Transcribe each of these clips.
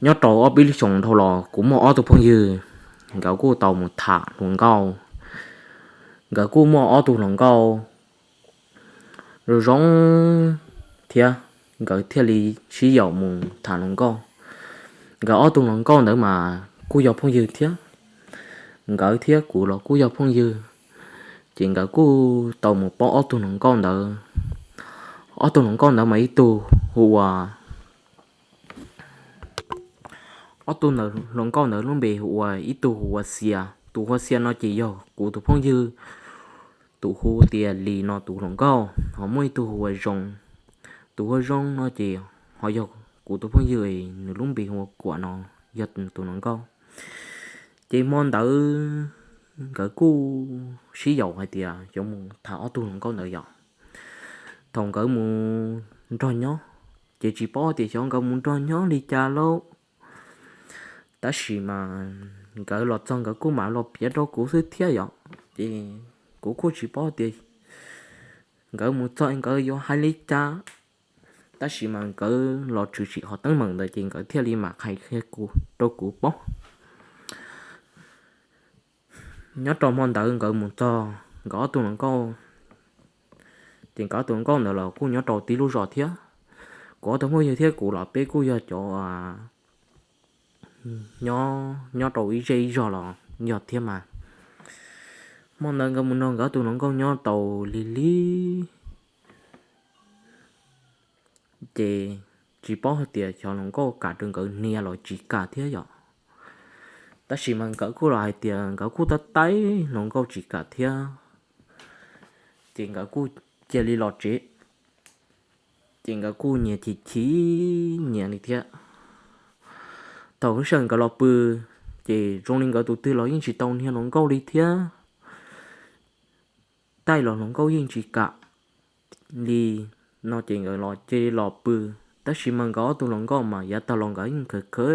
Nyob rau ob peb lub xyoos dhau los kuv muaj ob tug phooj ywg, nkawd kuj tau mus tham hluas nkauj. Nkawd kuj muaj ob tug hluas nkauj zoo zoo thiab, nkawd thiaj li sib yaum mus tham hluas nkauj. Nkawd ob tug hluas nkauj ntawd mas kuj yog phooj ywg thiab, nkawd thiab kuv los kuj yog phooj ywg, ces nkawd kuj tau mus paub ob tug hluas nkauj ntawd. Ob tug hluas nkauj ntawd mas ib tug hu ua ob tug hluas nkauj ntawd lub npe hu ua, ib tug hu ua Xia. Tus hu ua Xia no ces yog kuv tus phooj ywg, tus hu tias Lis no tus hluas nkauj, ho muaj ib tug hu ua Zoo. Tus hu ua Zoo no ces ho yog kuv tus phooj ywg, nws lub npe hu ua Kuam no yog tus hluas nkauj. Ces hmo ntawd nkawd kuj sib yaum hais tias yuav mus tham ob tug hluas nkauj ntawd yom. Thaum nkawd mus nrog nyob, ces tsis paub tias xyov nkawd mus nrog nyob li cas lauj. Tab sis mas nkawd los txog nkawd kuj mam los piav rau kuv xwb thiab yom, ces kuv kuj tsis paub tias nkawd mus txog nkawd yuav hais li cas. Tab sis mas nkawd los tshwm sim qhov teeb meem ntawd ces nkawd thiaj li mam qhia rau kuv paub. Nyob rau hmo ntawd nkawd mus txog nkawd ob tug hluas nkauj, ces nkawd ob tug hluas nkauj ntawd los kuj nyob rau tib lub zos thiab. Kuv ob tug phooj ywg thiab kuv los peb kuj yog cov nyob rau ib zej ib zog los yog thiab mas. Hmo ntawd nkawd mus nrog nkawd ob tug hluas nkauj nyob tau lig lig, ces tsis paub hais tias xyov hluas nkauj kam rau nkawd hnia los tsis kam thiab yom. Tab sis mas nkawd kuj los hais tias nkawd kuj tab taib hluas nkauj tsis kam thiab, ces nkawd kuj cia li los tsev. Ces nkawd kuj nyias chim chim nyias li thiab. Thaum lub sij hawm nkawd los pw, ces zoo li nkawd tus twg los yeej tsis tau hnia hluas nkauj li thiab. Taij los hluas nkauj yeej tsis kam li no ces nkawd los cia li los pw. Tab sis mas nkawd ob tug hluas nkauj mas yav tag los nkawd yeej khawv khawv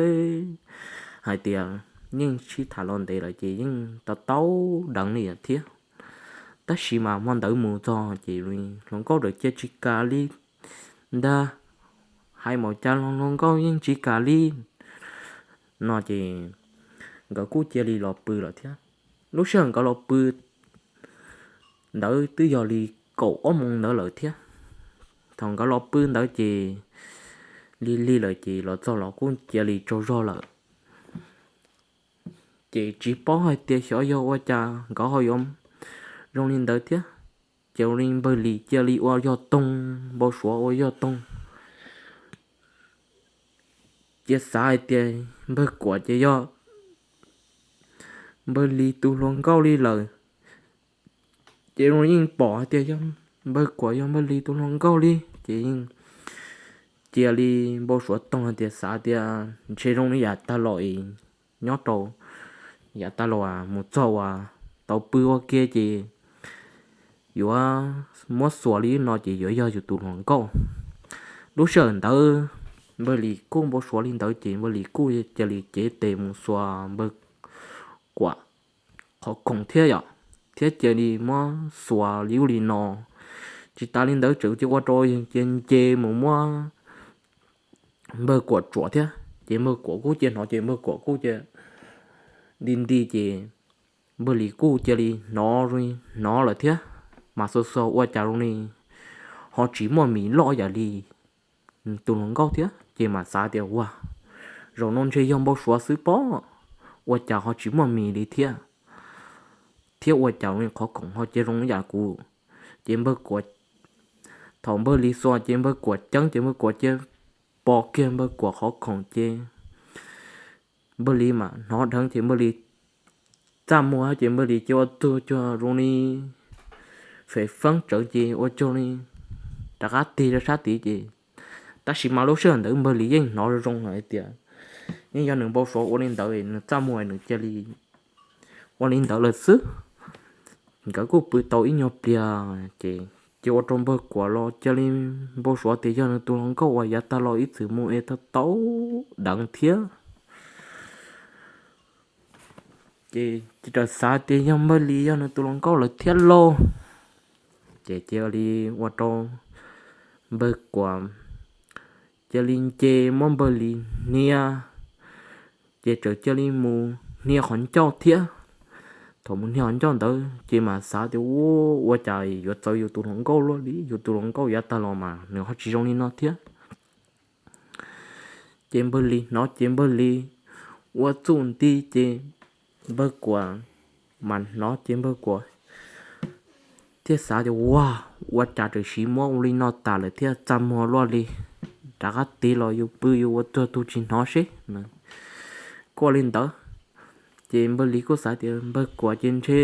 hais tias yeej sib tham los ntev lawm ces yeej tau tau deev li thiab. Tab sis mas hmo ntawd mus txog ces hluas nkauj ntawd cia tsis kam li ntag, hais npaum cas los hluas nkauj yeej tsis kam li no ces nkawd kuj cia li los pw lawm thiab. Lub sij hawm nkawd los pw ntawd twb yog li kaum ob moos ntawd lawm thiab. Thaum nkawd los pw ntawd ces lig lig lawm ces los txog los kuj cia li tsaug zog lawm. Ces tsis paub hais tias xyov yog ua cas nkawd ho yuav zoo li ntawd thiab. Ces ua li npawg Lis cia li ua yog toog, npau suav ua yog toog, cia xav hais tias npawg Kuam ces yog npawg Lis tus hluas nkauj li lawm. Ces yeej pom hais tias yog npawg Kuam yog npawg Lis tus hluas nkauj li, ces yeej cia li npau suav toog hais tias xav tias ntshe zoo li yav tag los es nyob rau yav tag los mus txog uas tau pw ua ke ces yuav muab xuas li no ces yuav yog yus tus hluas nkauj. Lub sij hawm ntawd npawg Lis kuj npau suav li ntawd ces npawg Lis kuj cia li cev tes mus xuas npawg Kuam qhov khoom thiab yom, thiab cia li muab xuas li ub li no. Tsis tas li ntawd tseem cia ua rau cia nce mus muab npawg Kuam tsuam thiab, ces npawg Kuam kuj cia hnov ces npawg Kuam kuj cia nti nti ces npawg Lis kuj cia li hnov, hnov lawm thiab. Mas xuas xuas ua cas zoo li ho tsis muaj mis loj yam li tus hluas nkauj thiab, ces mam xav tias ua zaum no ntshe yog npau suav xwb pob, ua cas ho tsis muaj mis li thiab, thiab ua cas qhov khoom ho cia zoo yam kuv. Ces npawg Kuam, thaum npawg Lis xuas ces npawg Kuam ceeb ces npawg Kuam cia pos kiag npawg Kuam qhov khoom ces npawg Lis mam hnov dheev ces npawg Lis txaj muag ces npawg Lis cia ua tug cuag zoo li fem feeb tsawv ces ua cuag li rov qab tig rau sab tid ces. Tab sis mas lub sij hawm ntawd npawg Lis yeej hnov zoo hais tias yeej yog nws npau suav ua li ntawd, nws txaj muag nws cia li ua li ntawd lawm xwb. Nkawd kuj pw tau ib nyuag pliag ces cia ua rau npawg Kuam los cia li npau suav tias yog nws tus hluas nkauj uas yav tag los ib txwm mus es tau tau deev thiab. Ces cia li xav tias yog npawg Lis yog nws tus hluas nkauj lawm thiab lauj. Ces cia li ua rau npawg Kuam cia li nce muab npawg Lis hnia, Ces txawm cia li mus hnia qhov ncauj thiab. Thaum mus hnia qhov ncauj ntawd ces mam xav tias, Ua cas yuav txawv yus tus hluas nkauj luaj li, yus tus hluas nkauj yav tag los mas nws ho tsis zoo li no thiab. Ces npawg Lis hnov ces npawg Lis ua txuj nti ces npawg Kuam mas hnov ces npawg Kuam thiaj xav tias, Ua, ua cas txawm siv muab ua li no tas lawm thiab, txaj muag luaj li. Rov qab tig los yus pw yus ua txuag tug tsis hnov seb. Kuj li ntawd, ces npawg Lis kuj xav tias, Npawg Kuam ces ntshe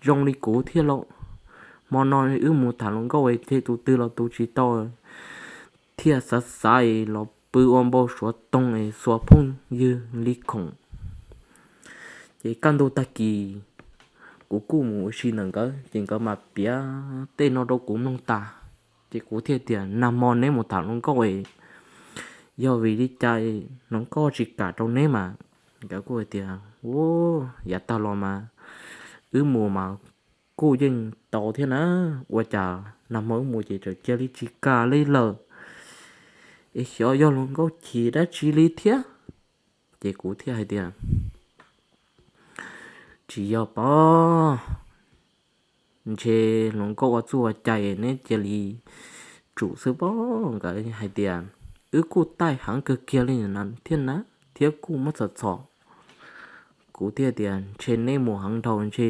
zoo li kuv thiab lauj. Hmo no wb mus tham hluas nkauj es tus twg los tus tsis tau, thiaj xav xav es los pw ua npau suav toog es xuas phooj ywg li khoom. Ces kaj ntug tag kis kuv kuj mus ua si ntawm nkawd ces nkawd mam piav tej no rau kuv mloog tas. Ces kuv thiaj tias, Nag hmo neb mus tham hluas nkauj es yog vim li cas hluas nkauj tsis kam rau neb mas? Nkawd kuj hais tias, Yav tag los mas wb mus mas kuj yeej tau thiab na, ua cas nag hmo wb mus ces txawm cia li tsis kam li lawm, es xyov yog hluas nkauj chim dab tsi li thiab. Ces kuv thiaj hais tias, Tsis yog pob, ntshe hluas nkauj ua txuj ua cai neb cia li tsum xwb pob. Nkawd hais tias, Wb kuj taij heev kawg kiag li thiab na, thiab kuj muab txhom txhom. Kuv thiaj tias, Ntshe neb mus heev dhau, ntshe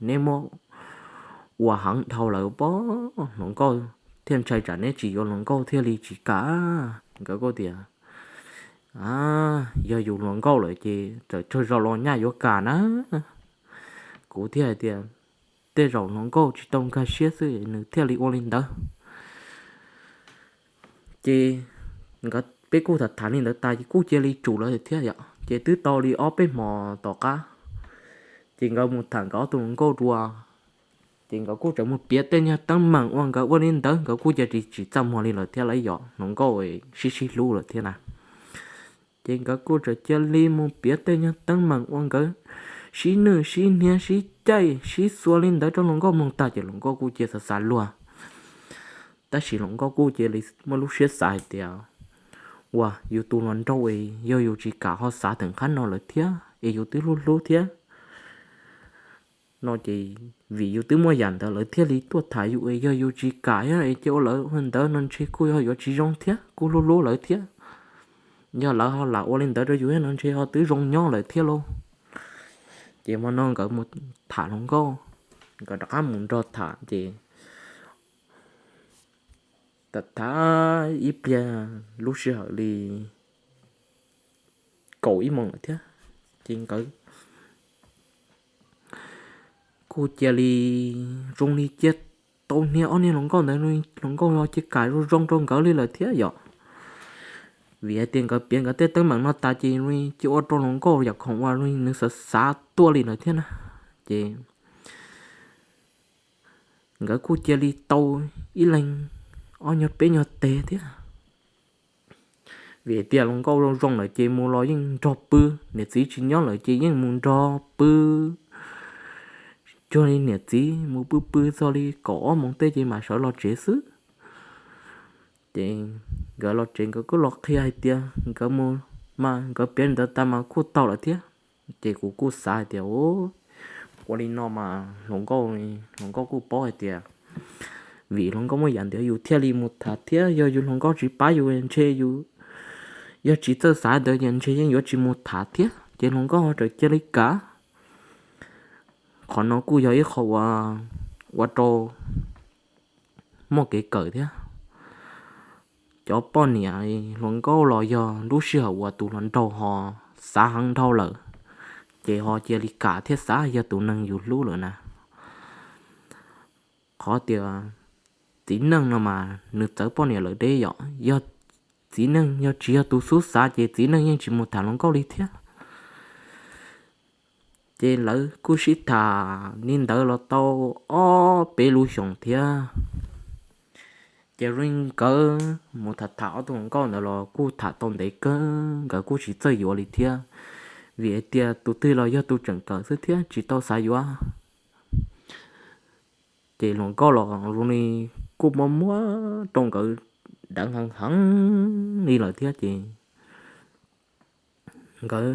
neb muab ua heev dhau lawm pob, hluas nkauj thiaj ntshai tsam neb tsis yuav hluas nkauj thiaj li tsis kam. Nkawd kuj tias, Yog yus hluas nkauj lawm ces txawm tsaug zog los nyaj yuav kam na. Kuv thiaj hais tias, Tej zaum hluas nkauj tsis tau nkag siab xwb nws thiaj li ua li ntawd. Ces nkawd peb kuj tham tham li ntawd tas ces kuj cia li tsum lawv thiab yom. Ces twb tau li ob peb hmo tom qab, ces nkawd mus tham nkawd ob tug hluas nkauj dua. Ces nkawd kuj tseem mus piav tej nyuag teeb meem uas nkawd ua li ntawd, nkawd kuj cia li tsis txaj muag li lawm thiab lauj, yog hluas nkauj sib sib hlub lawm thiab na. Ces nkawd kuj tseem cia li mus piav tej nyuag teeb meem uas nkawd sib nwj sib hniav sib caij sib xuas li ntawd rau hluas nkauj mloog tag ces hluas nkauj kuj cia xav xav luag. Tab sis hluas nkauj kuj cia li muaj lub siab xav hais tias, Ua, yus tus hluas nraug es yog yus tsis kam ho xav theem qab no lawm thiab es yus twb hlub hlub thiab no ces vim yus twb muaj yam ntawd lawv thiaj li tuaj tham yus es yog yus tsis kam thiab es cia ua lawv ua ntawd no ntshe kuj yog yuav tsis zoo thiab, kuj hlub hlub lawv thiab. Yog lawv ho lam ua li ntawd rau yus thiab no ntshe ho twb zoo nyob lawm thiab lauj. Ces hmo no nkawd mus tham hluas nkauj, nkawd rov qab mus nrog tham ces tham ib pliag lub sij hawm li kaum ib moos lawm thiab, ces nkawd kuj cia li zoo li cia tau hnia ob niag hluas nkauj ntawd, hluas nkauj los cia kam zoo zoo rau nkawd li lawm thiab yom. Vim hais tias nkawd piav nkawd tej teeb meem no tas ces cia ua rau hluas nkauj yam khoom uas nws xav xav tuaj li lawm thiab na. Ces nkawd kuj cia li tau ib leeg ob nyuag peb nyuag teg thiab. Vim hais tias hluas nkauj zoo zoo lawm ces mus los yeej nrog pw, niam txiv tsis nyob lawm ces yeej mus nrog pw. Cuag li niam txiv mus pw pw txog li kaum ob moos tej ces mam sawv los tsev xwb. Ces nkawd los tsev nkawd kuj los qhia hais tias nkawd mus mas nkawd piav ntawd tas mas kuj tau lawm thiab. Ces kuv kuj xav hais tias, Ua li no mas hluas nkauj, hluas nkauj kuj paub hais tias vim hluas nkauj muaj yam ntawd yus thiaj li mus tham thiab, yog yus hluas nkauj tsis pab yus ntshe yus yog tsis txawj xav ntawd ces ntshe yeej yuav tsis mus tham thiab ces hluas nkauj ho txawm cia li kam. Qhov no kuj yog ib qho ua rau muaj kev kawm thiab. Cov poj niam hluas nkauj los yog lub sij hawm uas tus hluas nraug ho xav heev dhau lawm, ces ho cia li kam thiab xav yog tus neeg yus hlub lawm na. Qhov tias txiv neej no mas nws txawv poj niam lawm deb yom, yog txiv neej yog tsis yog tus xub xav ces txiv neej yeej tsis mus tham hluas nkauj li thiab. Ces lawv kuj sib tham li ntawd los tau ob peb lub xyoos thiab. Ces zoo li nkawd mus tham tham ob tug hluas nkauj ntawd los kuj tham tau ntev kawg, nkawd kuj tsis txawj yuav li thiab, vim hais tias tus twg los yog tus tseem kawm xwb thiab tsis tau xav yuav. Ces hluas nkauj los zoo li kuj muab muab rau nkawd deev heev heev li lawm thiab ces nkawd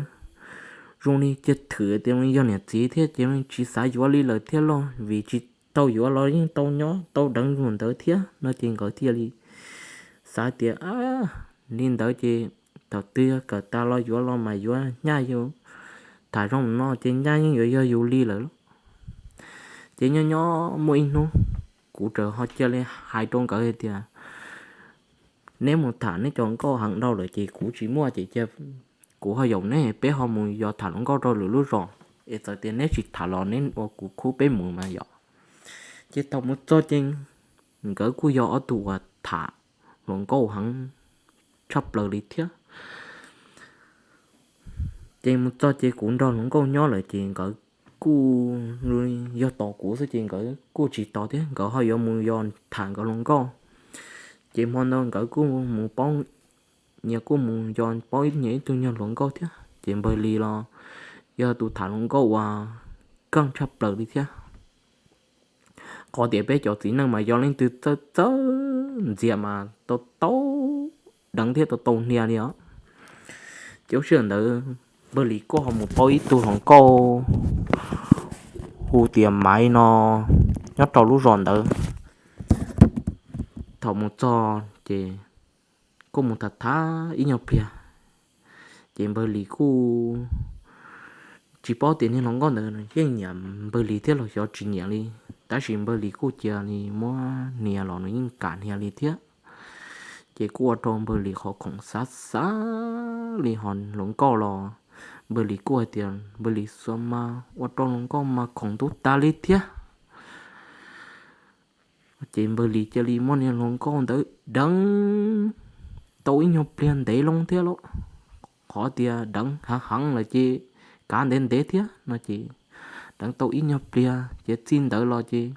zoo li cia thwm tias yog niam txiv thiab ces tsis xav yuav li lawm thiab los vim tsis tau yuav los yeej tau nyob tau deev mus ntawd thiab no ces nkawd thiaj li xav tias li ntawd ces thaum twg yog kawm tas los yuav los mas yuav nyaj yus tham zoo no ces nyaj yeej yuav yog yus li lawm. Ces nyob nyob muaj ib hnub kuv txawm ho cia li hais rau nkawd hais tias neb mus tham neb cov nkauj heev dhau lawm ces kuv tsis muaj ces cia kuv ho yaum neb peb ho mus yos tham hluas nkauj rau lwm lub zos es txawm tias neb tsis tham los neb ua kuv khub peb mus mas yom. Ces thaum mus txog ces nkawd kuj yog ob tug uas tham hluas nkauj heev tshaj plaws li thiab. Ces mus txog ces kuv nrog hluas nkauj nyob lawm ces nkawd kuj yog tos kuv xwb ces nkawd kuj tsis tos thiab nkawd ho yuav mus yos tham nkawd hluas nkauj. Ces hmo ntawd nkawd kuj mus paub, nyias kuj mus yos paub nyias ib tug nyuag hluas nkauj thiab ces npawg Lis los yog tus tham hluas nkauj uas keej tshaj plaws li thiab. Qhov tias peb cov txiv neej mas yog leej twg txawj txawj ntxias mas tau tau deev thiab tau tau hnia li os. Ces lub sij hawm ntawd npawg Lis kuj ho mus paub ib tug hluas nkauj hu tias Maiv no nyob rau lub zos ntawd. Thaum mus txog ces kuj mus tham tham ib nyuag pliag ces npawg Lis kuj tsis paub tias niag hluas nkauj ntawd yeej nyiam npawg Lis thiab los xyov tsis nyiam li, tab sis npawg Lis kuj cia li muab hnia los nws yeej kam hnia li thiab. Ces kuj ua rau npawg Lis qhov khoom xav xav li ho hluas nkauj los npawg Lis kuj hais tias npawg Lis xuas mas ua rau hluas nkauj mas khoom ntub tas li thiab. Ces npawg Lis cia li muab niag hluas nkauj ntawd deev tau ib nyuag pliag ntev loo thiab los qhov tias deev heev heev lawm ces kav ntev ntev thiab no ces deev tau ib nyuag pliag ces txij ntawd los ces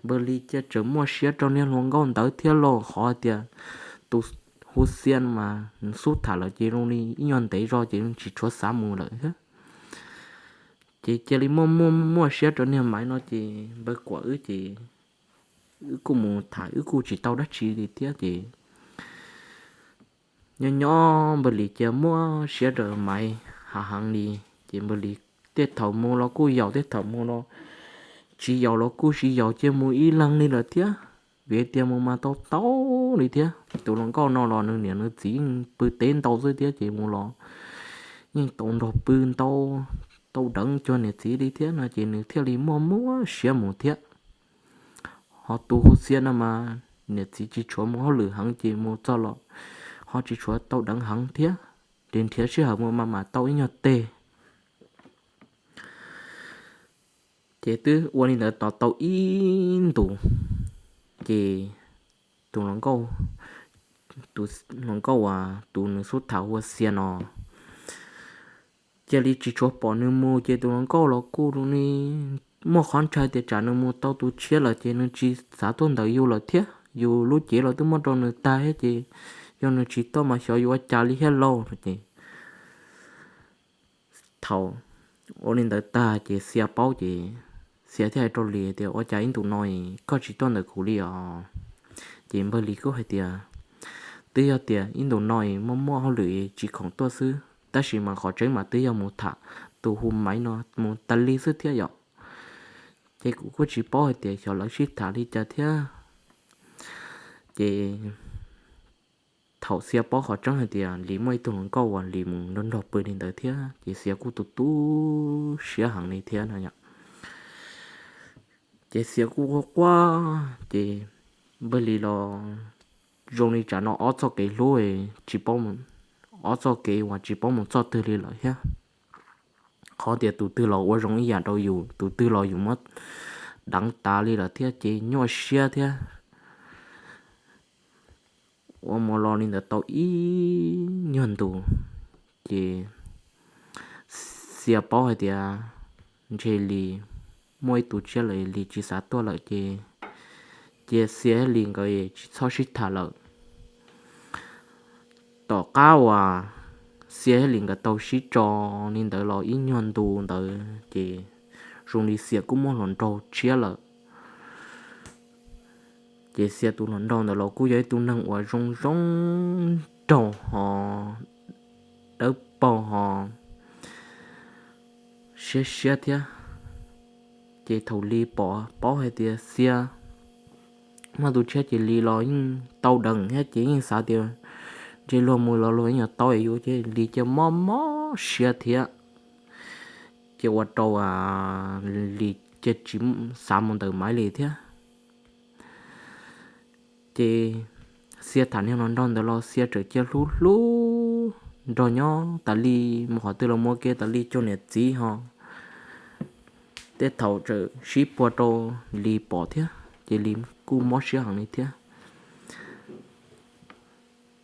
npawg Lis cia tseem muaj siab rau niag hluas nkauj ntawd thiab los qhov tias tus hu Xia mas xub tham lawm ces zoo li ib nyuag ntev zog ces tsis tshuav xav mus lawm thiab. Ces cia li muaj muaj muaj siab rau niag Maiv no ces npawg Kuam wb ces wb kuj mus tham wb kuj tsis tau dab tsi li thiab ces nyob nyob npawg Lis cia muab siab rau Maiv hav heev li. Ces npawg Lis tej thaum mus los kuj yaum, tej thaum mus los tsis yaum los kuj sib yaum cia mus ib leeg li lawm thiab. Vim tias mus mas tau tau li thiab tus hluas nkauj no los nws niam nws txiv yeej pw teb ntau xwb thiab ces mus los yeej tau nrog pw ntau, tau deev cuag niam txiv li thiab no ces nws thiaj li muaj muaj siab mus thiab. Ho tus hu Xia no mas niam txiv tsis tshuav mus hauj lwm heev ces mus txog los ho tsis tshuav tau deev heev thiab, ces nrhiav sij hawm mus mas mam tau ib nyuag teg. Ces twb ua li ntawd tos tau ib ntus, ces tus hluas nkauj, tus hluas nkauj uas tus nws xub tham hu ua Xia no cia li tsis tshuav pom nws mus ces tus hluas nkauj los kuj muaj qhov ntshai tias tsam nws mus tau tus tshiab lawm ces nws tsis xav tuaj ntawm yus lawm thiab, yus lub cev los twb muab rau nws tag thiab ces yog nws tsis tuaj mas xyov yuav ua cas li thiab lauj no ces thaum ua li ntawd tag ces Xia paub ces Xia thiaj hais rau Lis tias ua cas ib ntus no koj tsis tuaj ntawm kuv li os? Ces npawg Lis kuj hais tias twb yog tias ib ntus no muaj muaj hauj lwm tsis khoom tuaj xwb, tab sis mas qhov tseeb mas twb yog mus tham tus hu Maiv no mus tas li xwb thiab yom. Ces kuv kuj tsis paub hais tias xyov lawv sib tham li cas thiab. Ces thaum Xia paub qhov tseeb hais tias Lis muaj ib tug hluas nkauj uas Lis mus nrog nrog pw li ntawd thiab ces Xia kuj tu tu siab heev li thiab no yom. Ces Xia kuj quaj quaj ces npawg Lis los zoo li tsam no ob txoj kev hlub tsis paub, ob txoj kev uas tsis paub mus txoj twg li lawm thiab. Qhov tias tus twg los ua zoo ib yam rau yus, tus twg los yus muab deev tas li lawm thiab ces nyuaj siab thiab. Ua mus los li ntawd tau ib nyuag ntus ces Xia paub hais tias ntshe Lis muaj ib tug tshiab lawm, Lis tsis xav tuaj lawm ces cia Xia thiab Lis nkawd tsis txhob sib tham lawm. Tom qab uas Xia thiab Lis nkawd tau sib tso li ntawd los ib nyuag ntus ntawd ces zoo li Xia kuj muaj hluas nraug tshiab lawm. Ces Xia tus hluas nraug ntawd los kuj yog ib tug neeg uas zoo zoo nraug ho dawb paug ho siab siab thiab. Ces thaum Lis pom paub hais tias Xia muaj tus tshiab ces Lis los yeej tau deev thiab ces yeej xav tias ntshe luag mus los luag yeej yuav tau yus ces Lis cia mob mob siab thiab. Ces ua rau Lis cia tsis xav mus ntawm Maiv Lis thiab. Ces Xia tham niag no nrog ntawd los Xia txawm cia hlub hlub nrog nyob tas li, mus qhov twg los mus ua ke tas li cuag niam txiv ho. Tej thaum txawm sib puag rau Lis pom thiab ces Lis kuj mob siab heev li thiab.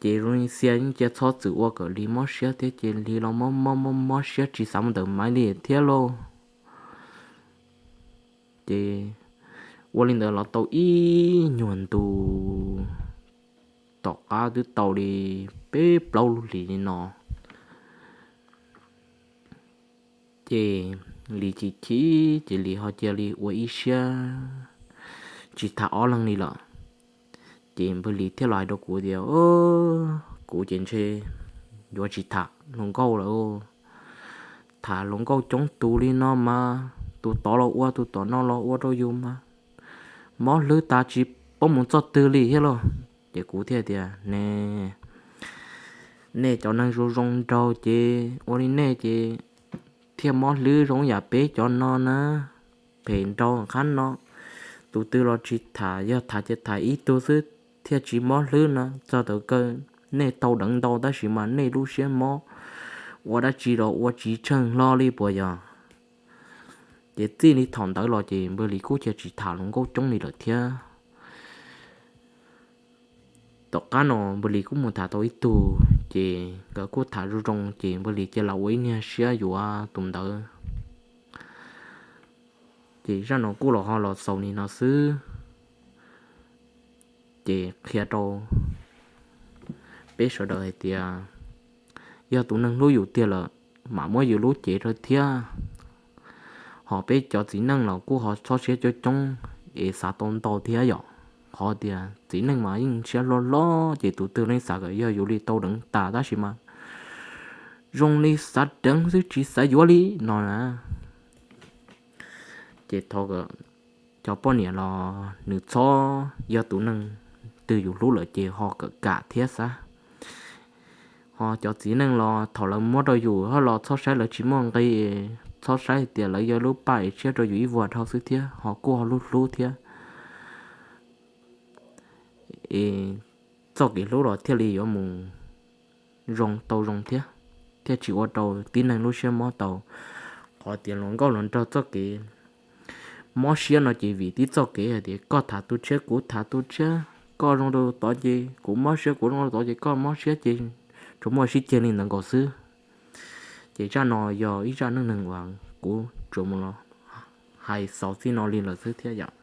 Ces zoo li Xia yeej cia txhob txwm ua kom Lis mob siab thiab ces Lis los mob mob mob mob siab tsis xav mus ntawm Maiv Lis thiab lauj. Ces ua li ntawd los tau ib nyuag ntu, tom qab twb tau li peb plaub lub hlis li no. Ces Lis chim chim ces Lis ho cia li ua ib siab tsis tham ob leeg li lawm. Ces npawg Lis thiaj los hais rau kuv tias, kuv ces ntshe yuav tsis tham hluas nkauj lawm. Tham hluas nkauj coob tus li no mas tus tod los ua tus tom no los ua rau yus mas mob hlwb tas tsis paub mus txoj twg li thiab lauj. Ces kuv thiaj tias, ne, nej cov neeg zoo zoo nraug ces ua li nej ces thiaj mob hlwb zoo yam peb cov no na. Phem nraug qhab no, tus twg los tsis tham, yog tham ces tham ib tug xwb thiaj tsis mob hlwb no. Txog thaum kawg nej tau deev ntau tab sis mas nej lub siab mob ua dab tsi los ua tsis tsheej hlo li puas yog? Ces txij li thaum ntawd los ces npawg Lis kuj cia tsis tham hluas nkauj coob li lawm thiab. Tom qab no npawg Lis kuj mus tham tau ib tug ces nkawd kuj tham zoo zoo ces npawg Lis cia los ua ib niag siab yuav tus ntawd. Ces zaj no kuj los ho los xaus li no xwb. Ces qhia rau peb sawv daws hais tias yog tus neeg hlub yus tiag lawm mam muab yus lub cev rau thiab. Ho peb cov txiv neej los kuj ho txhob siab coob coob es xav tau ntau thiab yom. Qhov tias txiv neej mas yeej siab hlob hlob ces tus twg yeej xav kom yog yus li tau deev tas tab sis mas zoo li xav deev xwb tsis xav yuav li no na. Ces thov cov poj niam los nws txhob, yog tus neeg twg yus hlub lawm ces ho kawm kam thiab xav. Ho cov txiv neej los thaum lawv muab rau yus ho los txhob saib lawv tsis muaj nqi, txhob saib tias lawv yog lub paj es tshiab rau yus ib vuag dhau xwb thiab ho kuj ho hlub hlub thiab. Es txoj kev hlub los thiaj li yuav mus zoo tau zoo thiab, thiaj tsis ua rau tib neeg lub siab mob tau. Qhov tias hluas nkauj hluas nraug txoj kev mob siab no ces vim tib txoj kev hais tias koj tham tus tshiab kuv tham tus tshiab, koj zoo rau tod ces kuv mob siab, kuv zoo rau tod ces koj mob siab ces tsuas muaj sib ceg li ntawd nkaus xwb. Ces zaj no yog ib zaj neej neeg uas kuv tsuas mus los hais xaus txij no li lawm xwb thiab yom.